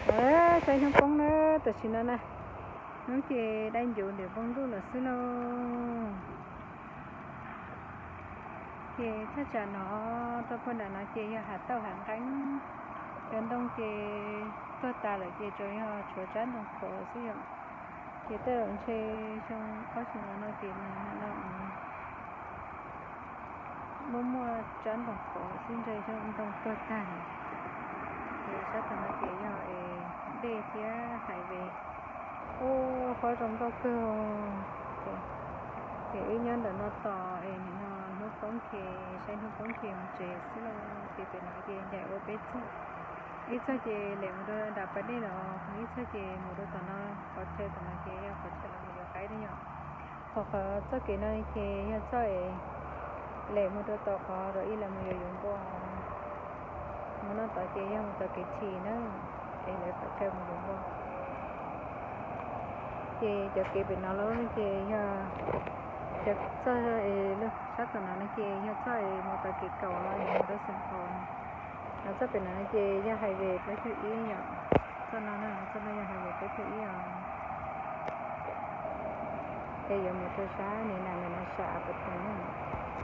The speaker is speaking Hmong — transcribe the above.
Saib hnub poob na, tam sim no na, hnub ces dai ncuv ntiav npoo ntuj lawm xwb lauj. Ces thaj tsam no rau puag nram no ces yog hav tauj hav nqeeb, cov ntoo ces tuag tas lawm ces tsuas yog tshuav tsab ntoo qhuav xwb yom. Ces tej zaum ntshe xyoo ob xyoo los no ces nws no muaj muaj tsab ntoo qhuav xwb, ntshe xyoo ntoo tuag tag. Ces sab tom no ces yog es dej thiab highway. Ua qhov zoo nkauj kawg. Ces wb nyob ntawm no tos es nim no hnub poob ces saib hnub poob ces mus tsev xwb lauj. Ces pem no ces ncaim ua peb txog, ib txog ces lem mus rau nram pas dej los, ib txog ces mus rau tom no, qhov chaw tom no ces yog qhov chaw lawv mus yuav qaib ne yom. Ho qhov txoj kev no ces yog txoj es lem mus rau tom qhov zos ib lawv mus yuav yuav npua. Mus no tod ces yog mus tom kev chim na, es lawv qhov chaw mus yuav npua. Ces cov kev pem no lawm ces yog cov txoj, sab tom no no ces yog txoj es mus tom kev kaum los yog mus rau Xeem Phaum. Ho txoj pem no no ces yog highway plaub caug ib yom. Txoj no na, txoj no yog highway plaub caug ib os. Es yuav mus rau sab nim no ntawm no sab Apathoos na.